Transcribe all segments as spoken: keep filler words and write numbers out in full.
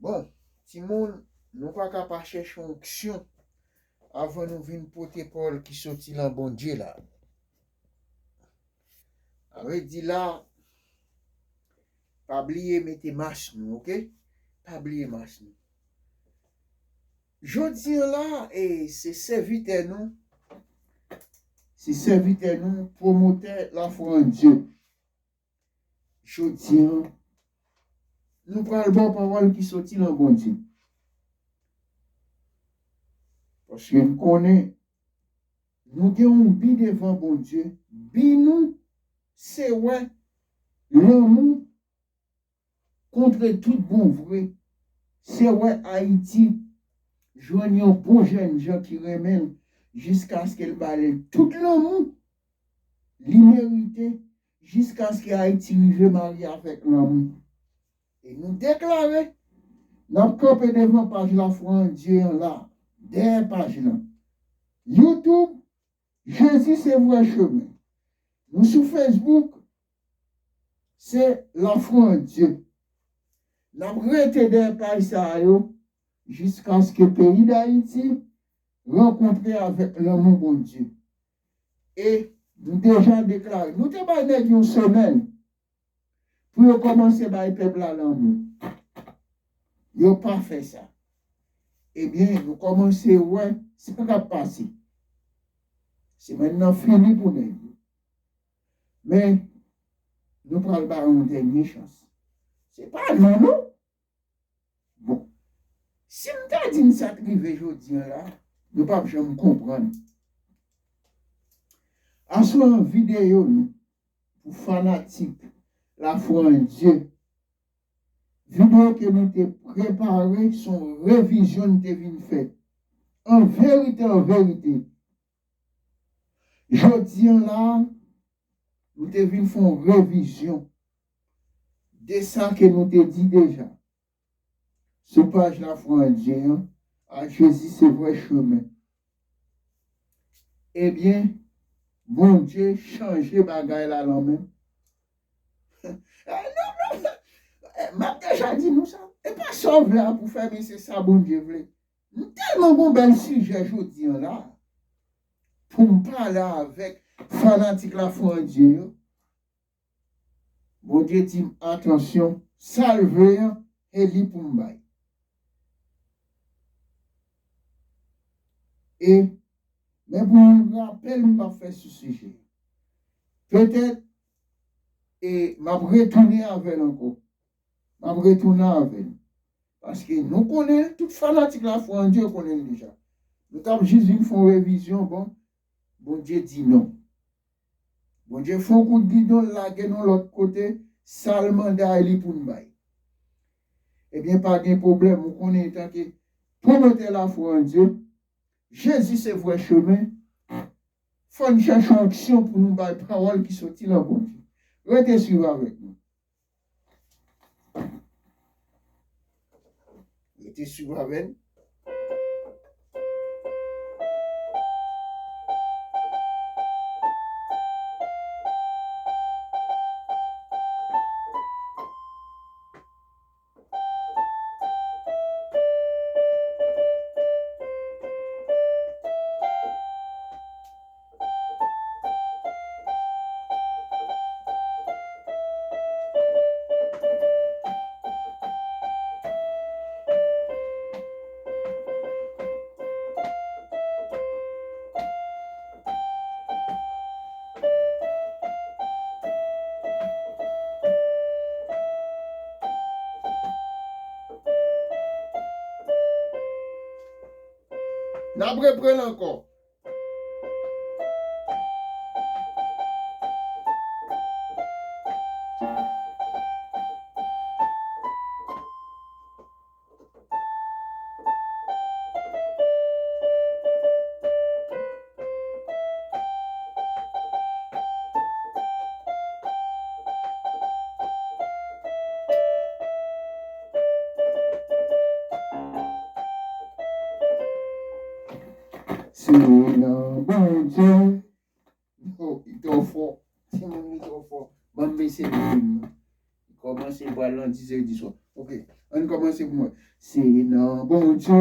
Bon, timoun, nou pa ka pa chèche onksyon avan nou vin pote pawòl ki soti lan Bondye la. Sa vle di la, pa bliye mete mas nou, oke? Pa bliye mas nou. Jodi an la, e, se sèvitè nou, se sèvitè nou, pwomotè lafwa an Dye. Jodi an, nou pral ba w pawòl ki soti lan Bondye. Paske m konnen nou gen yon bi devan Bondye. Bi nou, se wè lanmou kontre tout bon vre. Se wè Ayiti jwenn yon bon jènjan ki renmen l jiskaske l ba l tout lanmou li merite, jiskaske Ayiti rive marye avèk lanmou. E nou deklare, n ap kanpe devan paj Lafwa an Dye an la, dèyè paj lan. YouTube, Jezi se vrè chemen. Nou sou Facebook, se Lafwa an Dye. N ap rete dèyè paj sa yo jiskaske peyi Dayiti rankontre avèk lanmou Bondye. E nou deja deklare, nou te bay nèg yon semèn pou yo kòmanse bay pèp la lanmou. Yo pa fè sa. Ebyen, nou kòmanse wè sa k ap pase. Semèn nan fini pou nèg yo. Men, nou pral ba yo yon dènye chans. Se pa nou, non. Bon, si m ta di n sa k rive jodi an la, nou p ap janm konprann. Aswè an videyo nou, pou fanatik Lafwa an Dye, videyo ke nou te prepare, se yon revizyon n te vin fè. An verite, an verite, jodi an la, nou te vin fè yon revizyon de sa ke nou te di deja sou paj Lafwa an Dye an, a Jezi se vrè chemen. Ebyen, Bondye chanje bagay la lan men m. Eh, non, non, non. Eh, m ap deja di nou sa. E pa sa w vle a pou fè, men se sa Bondye vle. M tèlman gon bèl sijè jodi an la pou m pale avèk fanatik Lafwa an Dye yo. Bondye di m, atansyon, sa l vle an, e li pou m bay. E, men pou yon rapèl m p ap fè sou sijè. Petèt, e, m ap retounen avè l ankò. M ap retounen avè l. Paske nou konnen l, tout fanatik Lafwa an Dye konnen l deja. Nou t ap jis vin fè yon revizyon, bon, Bondye di non. Bondye fè yon kout gidon, l lage n yon lòt kote, sa l mande a, e li pou n bay. Ebyen, pa gen pwoblèm, ou konnen, antanke pwomotè Lafwa an Dye, Jezi se vrè chemen, fò n chèche yon onksyon pou nou bay pawòl ki soti lan Bondye. Rete swiv avèk nou. Rete swiv avè n. N ap reprann ankò. Se nan Bondye. Oh, li twò fò. Timoun, li twò fò. Ban m eseye li menm. Li kòmanse pral nan dis è di swa. Ok. Ann kòmanse pou mwen. Se nan Bondye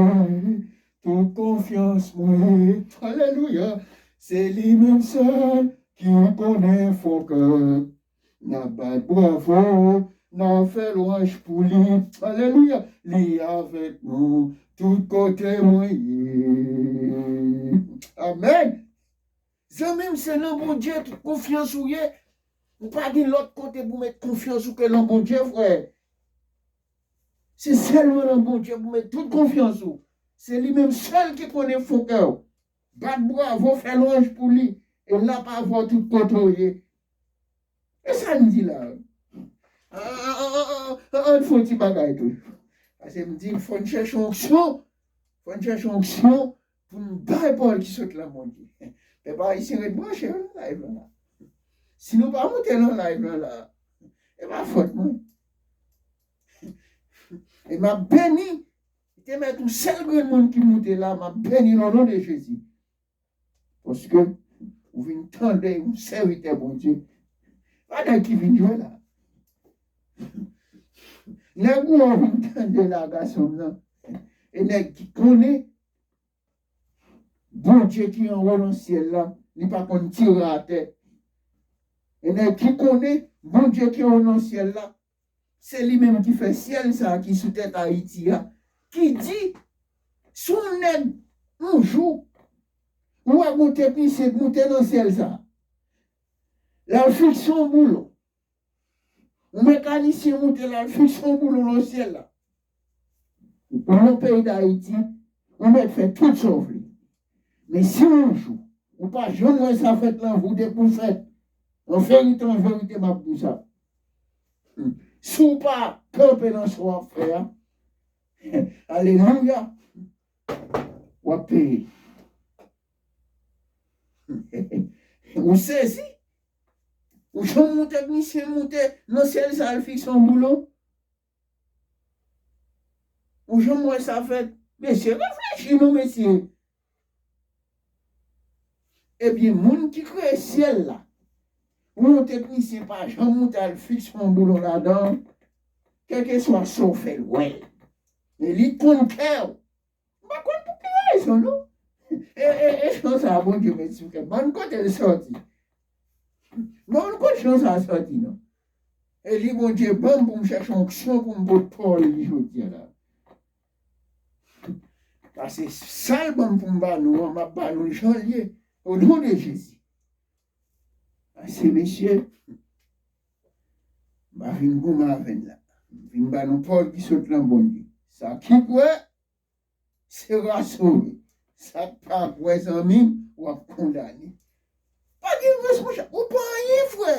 tout konfyans mwen ye. Alelouya. Se li menm sèl ki konnen fon kè. N ap bat bravo, n ap fè lwanj pou li. Alelouya. Li avèk nou tout kote mwen ye. Amèn. Zanmi m, se nan Bondye tout konfyans ou ye. Ou pa gen lòt kote pou met konfyans ou ke nan Bondye, frè. Se sèlman nan Bondye pou met tout konfyans ou. Se li menm sèl ki konnen fon kè w. Bat bravo, fè lwanj pou li. E l ap avè w tout kote w ye. E sa n di la? Ann fè yon ti bagay tou. Paske m di, fò n chèche onksyon. Fò n chèche onksyon pou n bay pawòl ki sot nan Bondye. Pèp ayisyen, ret branche nan live lan la. Si nou pa moute nan live lan la, e pa fòt mwen. E m ap beni. Li te mèt yon sèl grenn moun ki moute la, m ap beni nan non de Jezi. Paske ou vin tande yon sèvitè Bondye. Pa nèg ki vin jwe la. Nèg ou an vin tande la, gason m nan. E nèg ki konnen Bondye ki anwo nan syèl la, li pa konn tire atè. E nèg ki konnen Bondye ki anwo nan syèl la, se li menm ki fè syèl sa a ki sou tèt Ayiti a, ki di, si yon nèg, yon jou, ou wè gon teknisyen k moute nan syèl sa a, l al fikse yon boulon, yon mekanisyen moute l al fikse yon boulon nan syèl la. Ou nan peyi Dayiti, ou mèt fè tout sa w vle. Men si yon jou, ou pa janm wè sa fèt nan vi w depi w fèt, an verite, an verite, m ap di w sa. Hmm. Si w pa kanpe nan sa w ap fè a, alelouya, w ap peye. Ou sezi? Ou janm wè yon teknisyen moute nan syèl sa al fikse yon boulon? Ou janm wè sa fèt? Mesye, reflechi non, mesye. Ebyen, moun ki kreye syèl la, ou yon teknisyen pa janm moute al fikse yon boulon ladan, kèlkeswa sa w fè l, wè l. Men li konn kè w. M pa konn pou ki rezon, non. E, e, e chan sa a, Bondye met sou kè m. Ban m kote l sòti. Ban m kote chan sa a sòti, non. E li Bondye ban m pou m chèche onksyon pou m pot pawòl li jodi a la. Paske sa l ban m pou m ba nou an, m ap ba nou l jan l ye. O non de Jezi. Paske, mesye, m pa vin goumen avè n la. M vin ba nou pawòl ki sot nan Bondye. Sa ki kwè, sera sove. Sa k pa kwè, zanmi m, w ap kondane. Pa gen rès, monchè. Ou pa anyen, frè.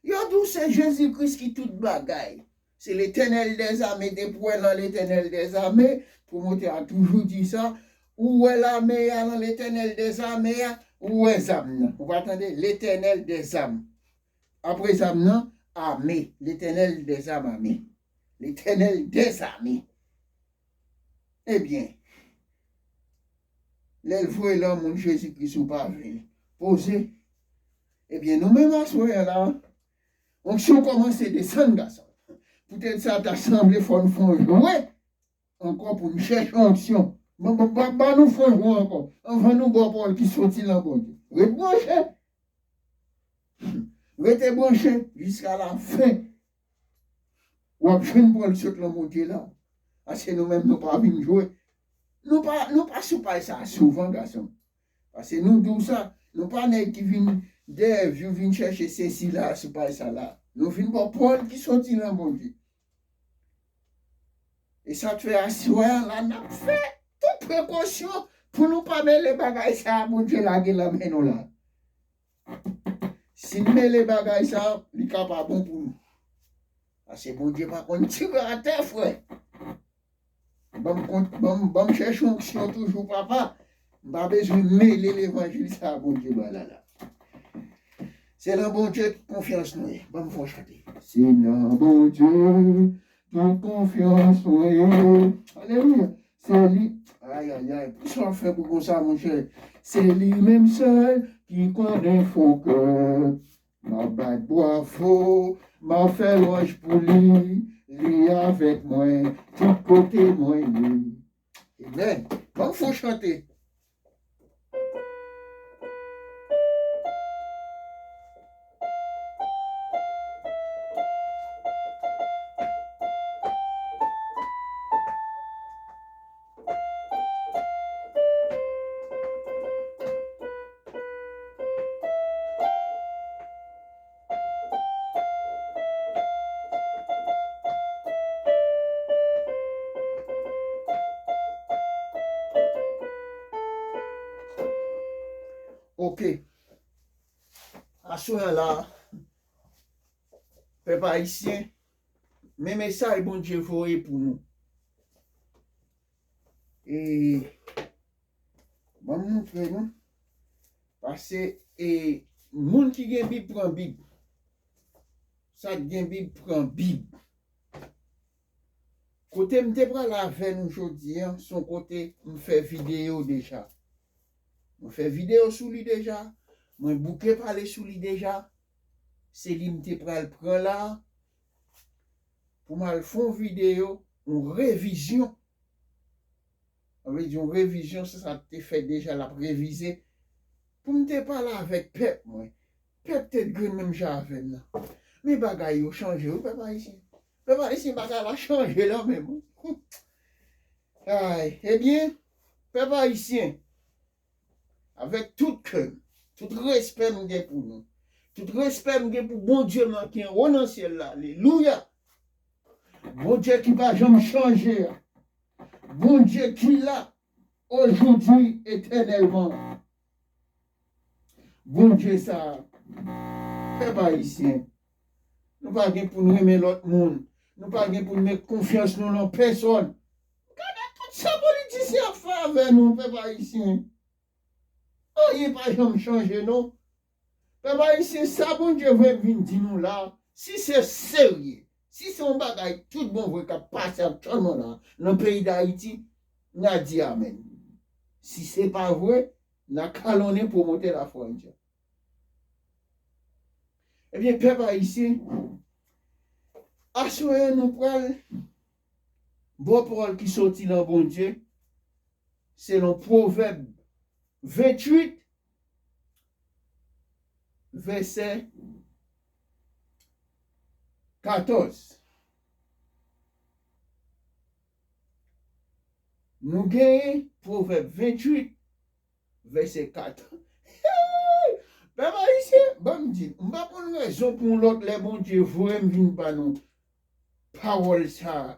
Yo di w se Jezi Kris ki tout bagay. Se Letènèl dèzame, depi w wè nan Letènèl dèzame, pwomotè a toujou di sa, ou wè lame a nan Letènèl dèzame a, ou wè zam nan. Ou pa tande? Letènèl dèzame. Apre zam nan, ame. Letènèl dèzame ame. Letènèl dèzame. Ebyen, lè l voye lanmou l, Jezi Kris, ou pa vle poze. Ebyen, nou menm aswè a la, onksyon kòmanse desann, gason. Poutèt sa, ta sanble fò n fè yon jwe ankò pou n chèche onksyon. Ban, ban, ban, ban nou fè yon jwe ankò. Anvan nou ba w pawòl ki soti nan Bondye. Ret branche. Rete branche jiska lafen. W ap jwenn pawòl sot nan Bondye la. Paske nou menm, nou pa vin jwe. Nou pa, nou pa sou paj sa a souvan, gason. Paske nou di w sa, nou pa nèg ki vin dèyè vi w, vin chèche sesi la sou paj sa la. Nou vin ba w pawòl ki soti nan Bondye. E sa k fè aswè a la, n ap fè tout prekosyon pou nou pa mele bagay sa a Bondye lage nan men nou la. Si n mele bagay sa a, li ka pa bon pou nou. Paske Bondye pa konn tire atè, frè. Ban m kont, ban m, ban m chèche onksyon toujou, papa. M pa bezwen mele levanjil sa a Bondye ba la la. Se nan Bondye tout konfyans nou ye. Ban m fè w chante. Se nan Bondye tout konfyans mwen ye. Alelouya. Se li. Ayayay. Poukisa w ap fè pou konsa, monchè? Se li menm sèl ki konnen fon kè. M ap bat bravo, m ap fè lwanj pou li. Li avèk mwen, tout kote mwen ye. Amen. Ban m fè w chante. Ok. Aswè la, pèp ayisyen, men mesaj Bondye voye pou nou. E ban m montre nou. Paske, e, moun ki gen Bib, pran Bib. Sa k gen Bib, pran Bib. Kote m te pral avè nou jodi a, se yon kote m fè videyo deja. Mwen fè videyo sou li deja. Mwen bouke pale sou li deja. Se li m te pral pran la pou m al fè yon videyo, yon revizyon. Sa vle di yon revizyon, se sa k te fèt deja, l ap revize. Pou m te pale avèk pèp mwen. Pèp te grenn menm jan avè m nan. Men bagay yo chanje, wi, pèp ayisyen. Pèp ayisyen, bagay la chanje lan menm, wi. Ay, ebyen, pèp ayisyen, avèk tout kè m, tout respè m gen pou nou, tout respè m gen pou Bondye m nan ki anwo nan syèl la, alelouya! Bondye ki pa janm chanje a, Bondye ki la, aujourd'hui, éternellement. Bondye sa a, pèp ayisyen, nou pa gen pou n renmen lòt moun. Nou pa gen pou n met konfyans nou nan pèsòn. Gade tout sa politisyen ap fè avè nou, pèp ayisyen. Anyen pa janm chanje, non. Pèp ayisyen, sa Bondye voye m vin di nou la, si se serye, si se yon bagay tout bon vre k ap pase aktyèlman la, nan peyi Dayiti, n a di amèn. Si se pa vre, n a kalonnen pwomotè lafwa Indya. Ebyen, pèp ayisyen, aswè a nou pral ba w pawòl ki soti nan Bondye, selon Pwovèb venntuit, vèsè katòz. Nou genyen Pwovèb venntuit, vèsè katòz. Hey! Pèp ayisyen, ban m di, m pa konn rezon pou yon lòt lè Bondye voye m vin ba nou pawòl sa a,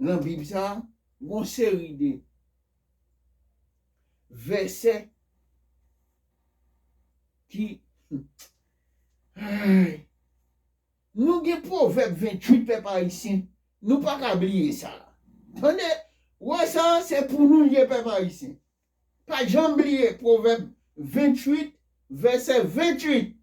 nan Bib sa a, gon seri de vèsè ki, ay, nou gen Pwovèb venntuit, pèp ayisyen, nou pa ka bliye sa. Tande, wè sa, se pou nou l ye, pèp ayisyen. Pa janm bliye Pwovèb venntuit, vèsè venntuit.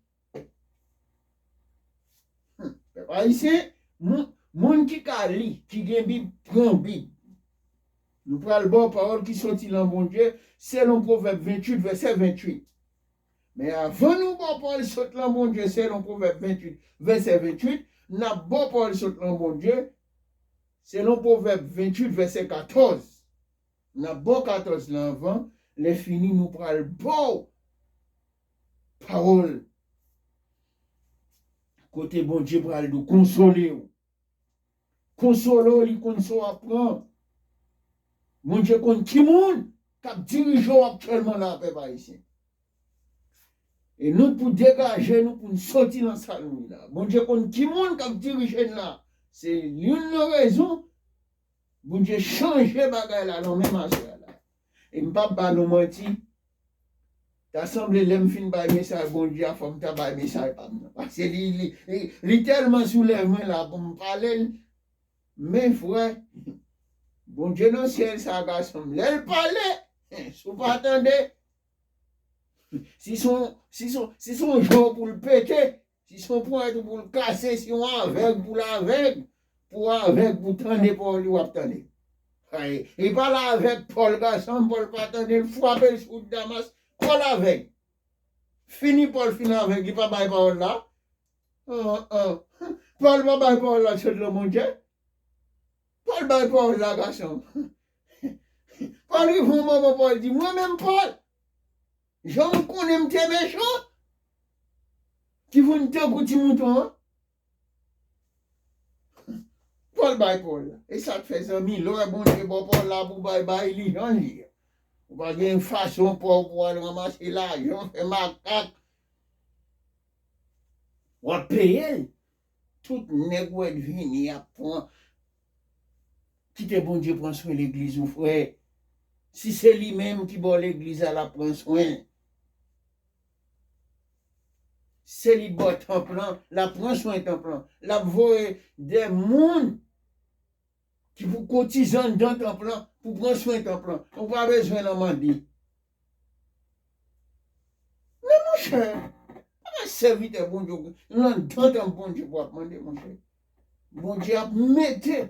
Hmm, pèp ayisyen, moun, moun ki ka li, ki gen Bib, pran Bib. Nou pral ba w pawòl ki soti lan Bondye, selon Pwovèb venntuit, vèsè venntuit. Men avan nou ba w pawòl sot lan Bondye, selon Pwovèb venntuit, vèsè venntuit, n ap ba w pawòl sot lan Bondye, selon Pwovèb venntuit, vèsè katòz. N ap ba w katòz lan avan, lè fini nou pral ba w pawòl kote Bondye pral di w konsole w. Konsole w, li konn sa w ap pran. Bondye konn ki moun k ap dirije w aktyèlman la, pèp ayisyen. E nou pou degaje nou pou n soti nan sa nou ye la. Bondye konn ki moun k ap dirije n la. Se youn nan rezon Bondye chanje bagay la nan menm aswè a la. E m p ap ba nou manti, ta sanble lè m fin bay mesaj Bondye a, fò m ta bay mesaj pa m nan. Paske li, li, li, li tèlman sou lèv mwen la pou m pale l. Men frè, Bondye nan syèl sa, gason m, lè l pale, si w pa tande, si se yon, si se yon, si se yon jan pou l pete, si se yon ponyèt pou l kase, si yon avèg pou l avèg, pou w avèg pou tande pawòl li w ap tande. Ay, li pale avèk Pòl, gason m, Pòl pa tande l, frape l sou wout Damas, Pòl avèg. Fini Pòl fin avèg, li pa bay pawòl la. An, an. Pòl pa bay pawòl la sot lan Bondye. Pòl bay pawòl la, gason. Pòl rive yon moman, Pòl di, mwen menm Pòl, jan w konnen m te mechan, ki vin tankou ti mouton an. Pòl bay pawòl la. E sa k fè, zanmi, lè w wè Bondye ba w pawòl la pou bay, bay li jan l ye. Ou pa gen fason pa w pou al ranmase lajan, fè makak. W ap peye l. Tout nèg w wè vini ap pran, kite Bondye pran swen legliz ou, frè. Si se li menm ki ba w legliz la, l ap pran swen. Se li ba w tanp lan, l ap pran swen tanp lan. L ap voye de moun ki pou kotize anndan tanp lan, pou pran swen tanp lan. Ou pa bezwen nan mande. Men monchè, pa sèvitè Bondye, nan tanp Bondye pou ap mande, monchè. Bondye ap mete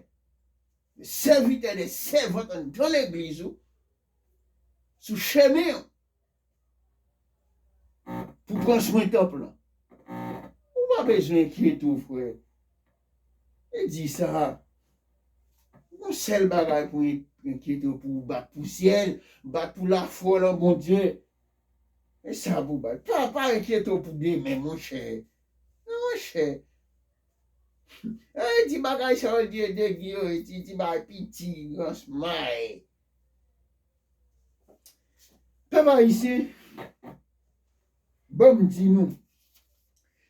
sèvitè, de sèvant anndan legliz ou, sou chemen an, pou pran swen tanp lan. Ou pa bezwen enkyete w, frè. E di sa, yon sèl bagay pou en-, enkyete w, pou w bat pou syèl, bat pou lafwa nan Bondye. E sa pou w bat. Pa, pa enkyete w pou demen, monchè. Non, monchè. E di bagay sa yo, di, di, di, yo, di, di bagay piti, rans may. Pèp ayisyen, ban m di nou,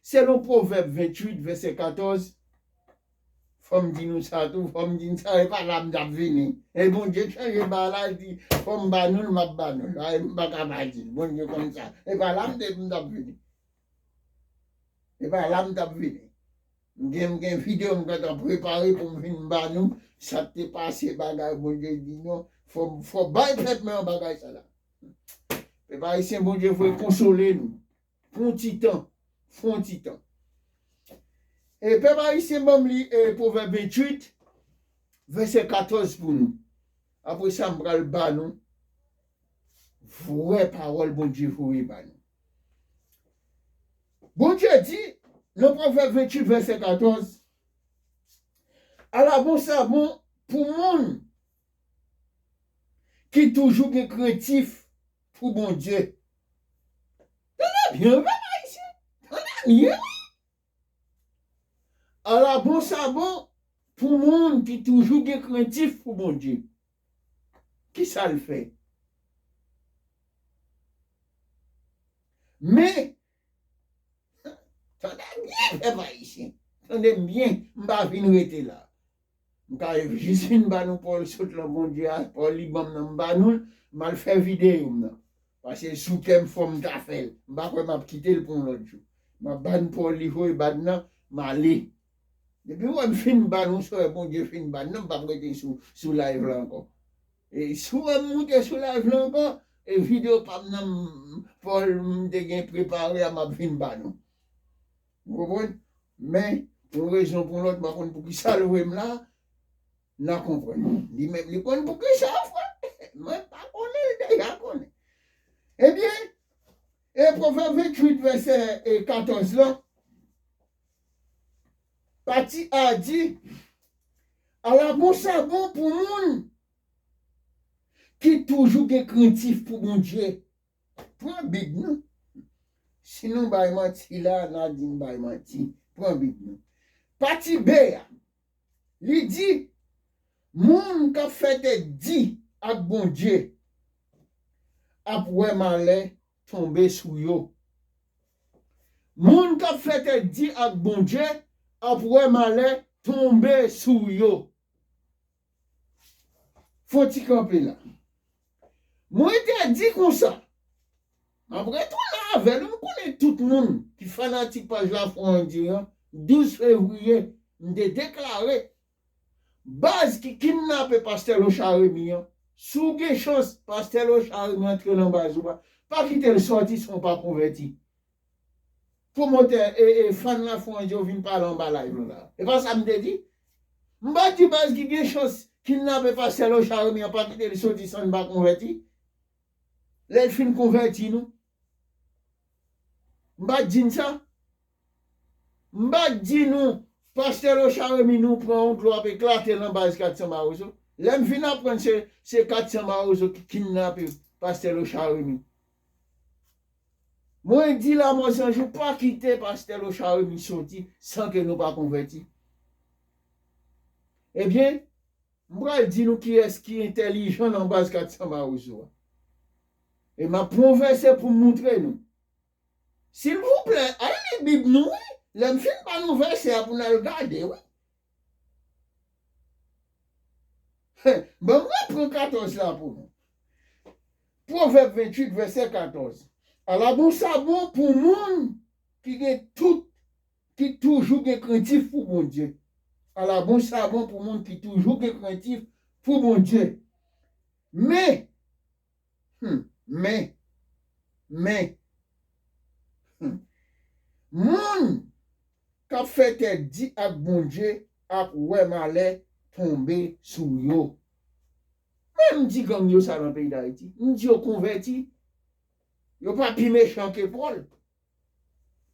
selon Pwovèb venntuit, vèsè katòz, fò m di nou sa tou, fò m di nou sa, e pa la m t ap vini. E Bondye chanje bagay la, li di, fò m ba nou l, m ap ba nou l. A, m pa ka pa di l. Bondye konn sa. E pa la m te, m t ap vini. E pa la m t ap vini. M gen, m gen videyo m gentan prepare pou m vin ba nou sa k te pase, bagay Bondye di nou. Fò, fò bay pèp mwen an bagay sa la. Pèp ayisyen, Bondye voye konsole nou. Pou yon ti tan. Pou yon ti tan. E pèp ayisyen, ban m li, e, Pwovèb venntuit, vèsè katòz pou nou. Apre sa, m pral ba nou vrè pawòl Bondye voye ba nou. Bondye di, nan Pwovèb venntuit, vèsè katòz, ala bon sa bon pou moun ki toujou gen krentif pou Bondye. Tande byen, wi, pèp ayisyen. Tande byen, wi. Ala bon sa bon pou moun ki toujou gen krentif pou Bondye. Ki sa l fè? Men, tande byen, pèp ayisyen. Tande m byen, m pa vin rete la. M ka jis vin ba nou pawòl sot lan Bondye a, pawòl li ban m nan, m ba nou l, m al fè videyo m nan. Paske sou kè m, fò m ta fè l. M pa kwè m ap kite l pou yon lòt jou. M ap ba nou pawòl li voye ba n nan, m ale. Depi w wè m fin ba nou sa Bondye fin ba n nan, m p ap rete sou, sou live la ankò. E si w wè m moute sou live la ankò, e videyo pa m nan, m, pawòl m te gen prepare a, m ap vin ba nou. Ou konprann? Men, pou yon rezon pou yon lòt, m pa konn poukisa l voye m la, n a konprann. Li menm, li konn poukisa, frè. Mwen pa konnen, l deja konnen. Ebyen, e Pwovèb venntuit, vèsè, e, katòz lan, pati A di, ala bon sa bon pou moun ki toujou gen krentif pou Bondye. Pran Bib nou. Si nou bay manti la, n a di n bay manti. Pran Bib nou. Pati B a, li di, moun k ap fè tèt di ak Bondye ap wè malè tonbe sou yo. Moun k ap fè tèt di ak Bondye ap wè malè tonbe sou yo. Fò ti kanpe la. Mwen te di konsa, m ap retounen avè l, m konnen tout moun ki fanatik paj Lafwa Andye an, douz fevriye, m te deklare, baz ki kidnape pastè Lochard Remy an, si w gen chans pastè Lochard Remy antre nan baz ou a, pa kite l sòti san w pa konvèti. Pwomotè, e, e, fan Lafwa Andye yo vin pale anba live lan la. E pa sa m te di? M pa di baz ki gen chans kidnape pastè Lochard Remy an pa kite l soti san l pa konvèti? Lè l fin konvèti nou. M pa di n sa? M pa di nou Pastè Lochard Remy, nou pran yon dlo ap eklate nan baz kat san Mawozo. Lè m vin aprann se, se kat san Mawozo ki kidnape Pastè Lochard Remy. Mwen di Lanmò San Jou pa kite Pastè Lochard Remy soti san ke nou pa konvèti. Ebyen, m pral di nou kiyès ki entèlijan nan baz kat san Mawozo a. E m ap pran yon vèsè pou m moutre nou. Silvouplè, al li Bib nou, wi. Lè m fin ba nou vèsè a pou n al gade, wi. Ban m repran katòz la pou nou. Pwovèb venntuit, vèsè katòz. Ala bon sa bon pou moun ki gen tout, ki toujou gen krentif pou Bondye. Ala bon sa bon pou moun ki toujou gen krentif pou Bondye. Men, hmm, men, men, hmm, moun k ap fè tèt di ak Bondye ap wè malè tonbe sou yo. Men m di gang yo sa nan peyi Dayiti. M di yo konvèti. Yo pa pi mechan ke Pòl.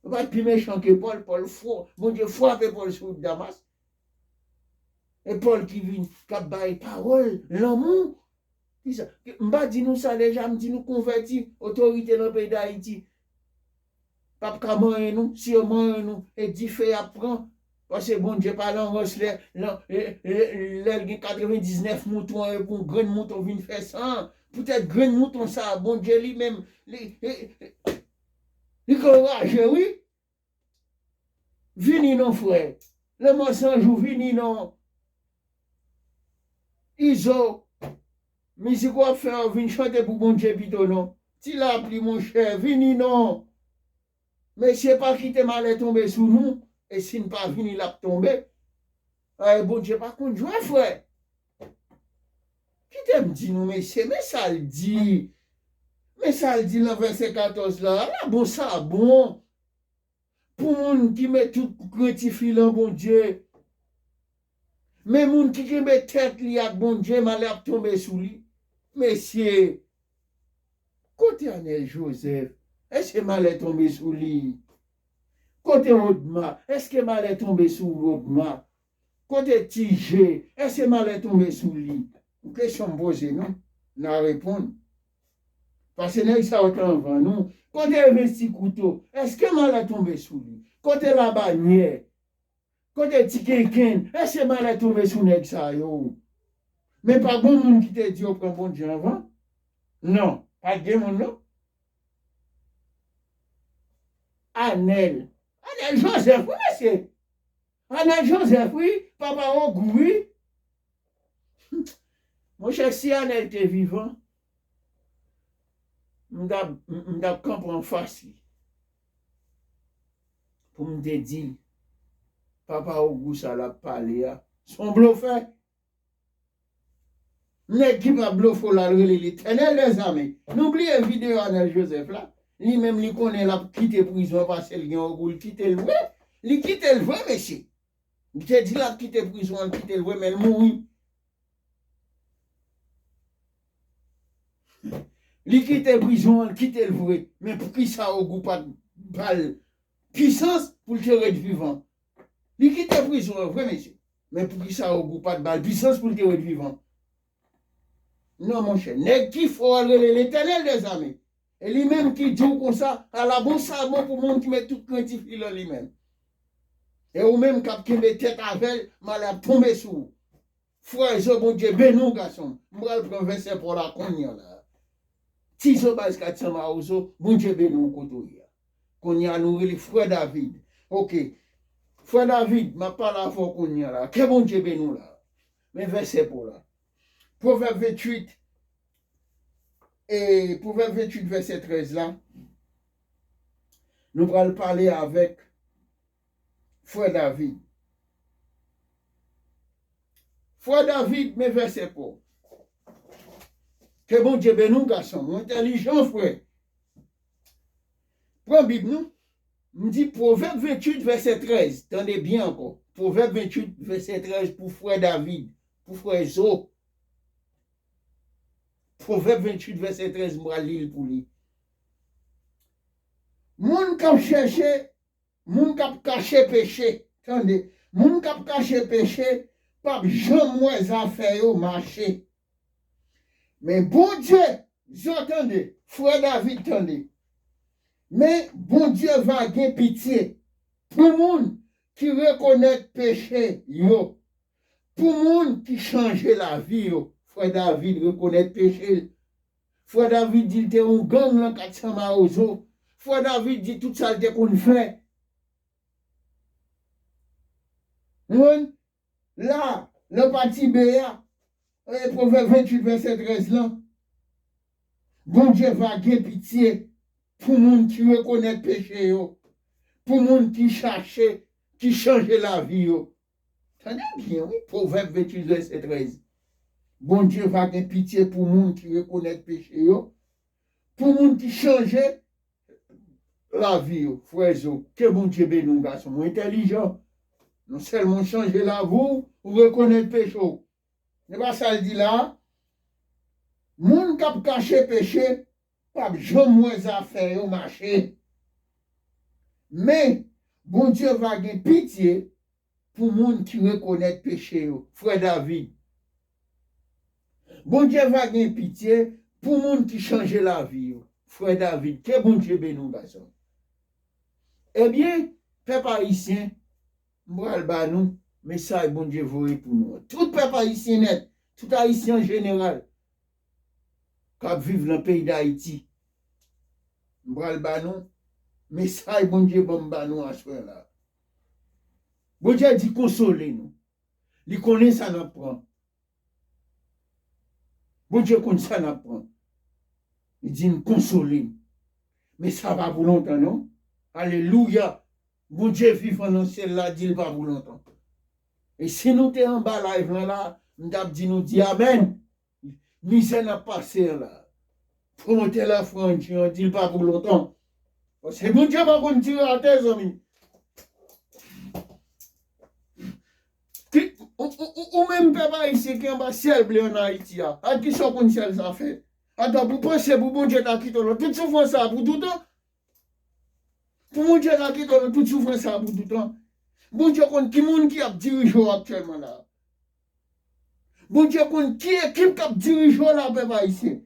Yo pa pi mechan ke Pòl. Pòl fwa-, Bondye frape Pòl sou wout Damas. E Pòl ki vin, k ap bay pawòl lanmou. Kisa? M pa di nou sa deja, m di nou konvèti, otorite nan peyi Dayiti p ap ka manyen nou. Si yo manyen nou, e dife y ap pran. Paske Bondye pa lan rans lè, lan, e, e, lè l gen katrevendiznèf mouton an, e pou yon grenn mouton vin fè san an. Poutèt grenn mouton sa a, Bondye li menm, li, e, e, li ka raje, wi. Vini non, frè. Lanmò San Jou, vini non. Izo, mizik w ap fè a, vin chante pou Bondye pito non. Ti Lapli, monchè, vini non. Mesye, pa kite malè tonbe sou nou. E si n pa vini, l ap tonbe. Ay, Bondye pa konn jwe, frè. Kite m di nou, mesye, men sa l di. Men sa l di nan vèsè katòz la. Ala bon sa bon pou moun ki met tout krentif li nan Bondye. Men moun ki kenbe tèt li ak Bondye, malè ap tonbe sou li. Mesye, kote Anèl Jozèf? Èske malè tonbe sou li? Kote Odma? Èske malè tonbe sou Odma? Kote Ti Je? Èske malè tonbe sou li? Kesyon m poze nou, n a reponn. Paske nèg sa yo t anvan nou. Kote Evens Ti Kouto? Èske malè tonbe sou li? Kote Labanyè? Kote Ti Kenkenn? Èske malè tonbe sou nèg sa yo? Men pa gon moun ki te di yo pran Bondye anvan. Non, pa t gen moun, non. Anèl. Anèl Jozèf, wi, mesye. Anèl Jozèf, wi. Papa Ogou, wi. Monchè, si Anèl te vivan, m t ap, m, m t ap kanpe anfas li. Pou m te di l, papa Ogou sa l ap pale a, se yon blofè. Nèg ki pa blofè w la, l rele Letènèl dèzame. Nou bliye videyo Anèl Jozèf la. Li menm, li konnen l ap kite prizon paske l gen ogou, l kite l vre. Li kite l vre, mesye. Li te di l ap kite prizon an, l kite l vre, men l mouri. Li kite prizon an, l kite l vre. Men poukisa ogou pa t ba l pisans pou l te ret vivan? Li kite prizon an vre, mesye. Men poukisa ogou pa t ba l pisans pou l te ret vivan? Non, monchè. Nèg ki fò a rele Letènèl dèzame. E li menm ki di w konsa, ala bon sa bon pou moun ki met tout krentif li lan li menm. E ou menm k ap kenbe tèt avè l, malè ap tonbe sou ou. Frè Zo, Bondye beni w, gason m. M pral pran vèsè pa w la kounye a la. Ti Zo baz kat san Mawozo, Bondye beni w kote w ye a. Kounye a, nou rele frè David. Oke. Frè David, m ap pale avè w kounye a la. Ke Bondye beni w la. Men vèsè pa w la. Pwovèb venntuit, e Pwovèb venntuit, vèsè trèz la. Nou pral pale avèk frè David. Frè David, men vèsè pa w. Ke Bondye beni w, gason m. Ou entèlijan, frè. Pran Bib nou. M di Pwovèb venntuit, vèsè trèz. Tande byen ankò. Pwovèb venntuit, vèsè trèz pou frè David, pou frè Zo. Pwovèb venntuit, vèsè trèz, m pral li l pou li. Moun k ap chèche, moun k ap kache peche, tande, Moun k ap kache peche p ap janm wè zafè yo mache. Men Bondye, zò tande, frè David tande. Men Bondye va gen pitye pou moun ki rekonèt peche yo, pou moun ki chanje lavi yo. Frè David rekonèt peche l. Frè David di l te yon gang nan kat san Mawozo. Frè David di tout sa l te konn fè. Ou konprann? La, nan pati B a, e, Pwovèb venntuit, vèsè trèz lan, Bondye va gen pitye pou moun ki rekonèt peche yo, pou moun ki chache, ki chanje lavi yo. Tande byen, wi, Pwovèb venntuit, vèsè trèz. Bondye va gen pitye pou moun ki rekonèt peche yo, pou moun ki chanje lavi yo. Frè Zo, ke Bondye beni w, gason mwen entèlijan. Non sèlman w chanje lavi w, ou rekonèt peche w. Se pa sa l di la? Moun k ap kache peche p ap janm wè zafè yo mache. Men, Bondye va gen pitye pou moun ki rekonèt peche yo. Frè David. Bondye va gen pitye pou moun ki chanje lavi yo. Frè David, ke Bondye beni w, gason. Ebyen, pèp ayisyen, m pral ba nou mesaj Bondye voye pou nou an. Tout pèp ayisyen nèt, tout ayisyen an jeneral k ap viv nan peyi Dayiti. M pral ba nou mesaj Bondye ban m ba nou aswè la. Bondye di konsole nou. Li konnen sa n ap pran. Bondye konn sa n ap pran. Li di n konsole n. Men sa pa pou lontan, non. Alelouya. Bondye vivan nan syèl la di l pa pou lontan. E si nou te anba live lan la, m t ap di nou di amèn. Mizè n ap pase an la. Pwomotè la Frandji an di l pa pou lontan. Paske Bondye pa konn tire atè, zanmi. Ki, ou, ou, ou, ou menm pèp ayisyen ki anba syèl ble ann Ayiti a, ak kisa w konn syèl sa fè? Atò, pou panse pou Bondye ta kite w nan tout soufrans sa a pou toutan? Pou Bondye ta kite w nan tout soufrans sa a pou toutan? Bondye konn ki moun ki ap dirije w aktyèlman la. Bondye konn ki ekip k ap dirije w la, pèp ayisyen.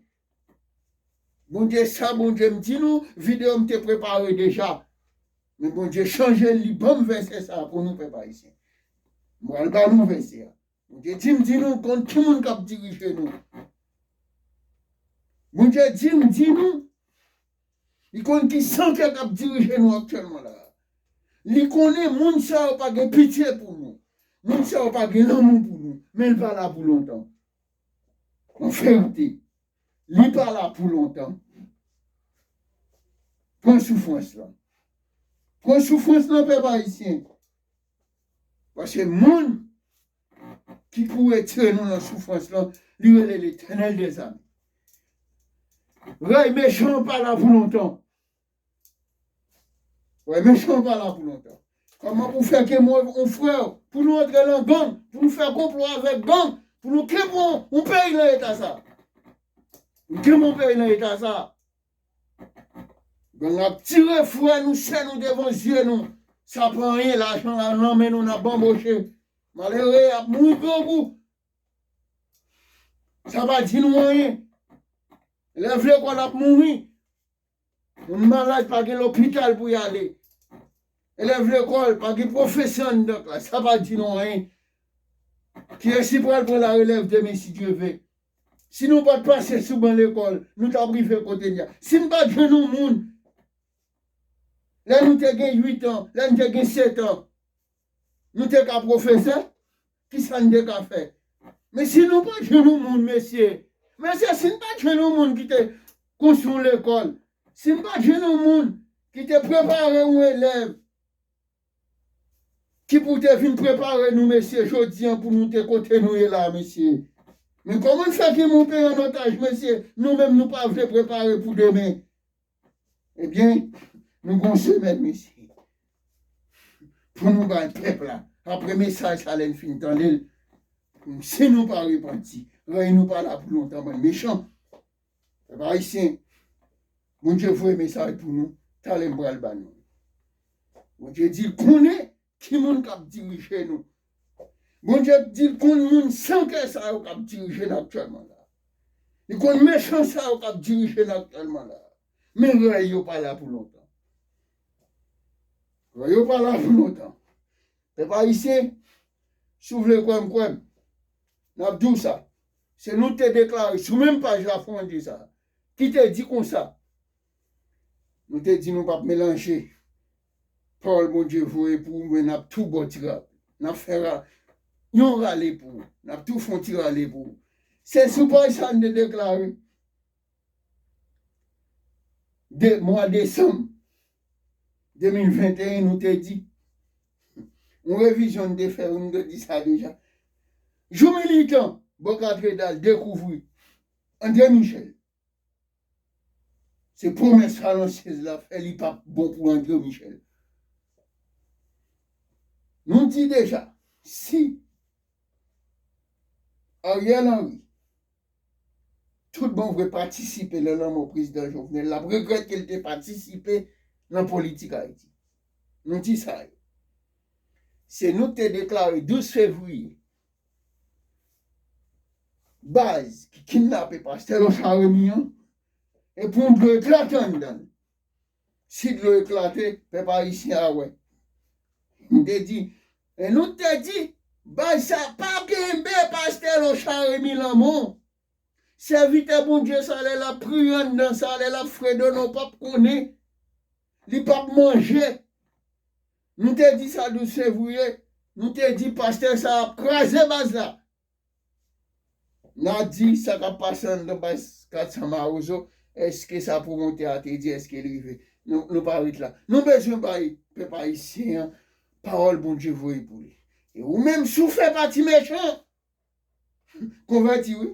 Bondye, sa Bondye m di nou, videyo m te prepare deja. Men Bondye chanje l, li ban m vèsè sa a pou nou, pèp ayisyen. M pral ba nou vèsè a. Bondye di m di nou konn ki moun k ap dirije nou. Bondye di m di nou, li konn ki santè k ap dirije nou aktyèlman la. Li konnen moun sa yo pa gen pitye pou nou. Moun sa yo pa gen lanmou pou nou. Men l pa la pou lontan. An verite, li pa la pou lontan. Pran soufrans lan. Pran soufrans lan, pèp ayisyen. Paske moun ki pou retire nou nan soufrans lan, li rele Letènèl dèzame. Rèy mechan an pa la pou lontan. Rèy mechan an pa la pou lontan. Kòman pou fè gen mwen yon frè, pou nou antre nan gang, pou nou fè konplo avèk gang, pou nou kenbe yon, yon peyi nan eta sa? Nou kenbe yon peyi nan eta sa? Gang ap tire frè nou, sè nou devan zye nou. Sa pa anyen, lajan la nan men nou, n ap banboche. Malere ap mouri grangou. Sa pa di nou anyen. Elèv lekòl ap mouri. Moun malad pa gen lopital pou y ale. Elèv lekòl pa gen pwofesè anndan klas. Sa pa di nou anyen. Kiyès ki pral pran larelèv demen si Dye ve? Si nou pa t pase sou ban lekòl, nou t ap rive kote n ye a. Si n pa t jwenn yon moun, lè nou te gen uit an, lè n te gen sèt an, nou te ka pwofesè? Kisa n te ka fè? Men si nou pa t jwenn yon moun, mesye, mesye, si n pa t jwenn yon moun ki te konstwi yon lekòl, si n pa t jwenn yon moun ki te prepare yon elèv, ki pou te vin prepare nou, mesye, jodi an pou nou te kote nou ye la, mesye. Men kòman n fè gen moun peye an otaj, mesye, nou menm nou pa vle prepare pou demen? Ebyen, nou gon semèn, mesye, pou nou bay pèp la. Apre mesaj sa, lè n fin tande l, si nou pa repanti, rèy nou pa la pou lontan, bann mechan. Pèp ayisyen, Bondye voye mesaj pou nou, talè m pral ba nou. Bondye di l konnen ki moun k ap dirije nou. Bondye di l konn moun san kè sa yo k ap dirije n aktyèlman la. Li konn mechan sa yo k ap dirije n aktyèlman la. Men rèy yo pa la pou lontan. Rèy yo pa la pou lontan. Pèp ayisyen, si w vle kwè m, kwè m. N ap di w sa. Se nou te deklare sou menm paj Lafrandi sa. Ki te di konsa. Nou te di nou p ap melanje pawòl Bondye voye pou ou, men n ap tou ba w ti rale. N ap fè ra-, yon rale pou ou. N ap tou fè yon ti rale pou ou. Se sou paj sa n te deklare. De, mwa desanm de mil venteyen, nou te di, yon revizyon n te fè, nou te di sa deja. Jou militan, Bò Katredal dekouvri André Michel. Se pwomès falansyèz la fè, li p ap bon pou André Michel. Nou di deja, si Ariel Henry, tout bon vre, patisipe nan lanmò prezidan Jovenel, l ap regrèt ke l te patisipe nan politik Ayiti. Nou di sa yo. Se nou te deklare douz fevriye, baz ki kidnape pastè Lochard Remy an, e pou dlo eklate anndan l. Si dlo eklate, pèp ayisyen a wè. M te di, e nou te di, baz sa pa kenbe pastè Lochard Remy lanmò. Sèvitè Bondye sa, lè l ap priye anndan sa, lè l ap fredonnen, w p ap konnen. Li p ap manje. Nou te di sa douz fevriye. Nou te di pastè sa ap kraze baz la. N a di sa k ap pase anndan baz kat san Mawozo. Èske sa pwomotè a te di, èske l rive? Nou, nou pa ret la. Nou bezwen bay pèp ayisyen an pawòl Bondye voye pou li. E ou menm, si w fè pati mechan, konvèti, wi.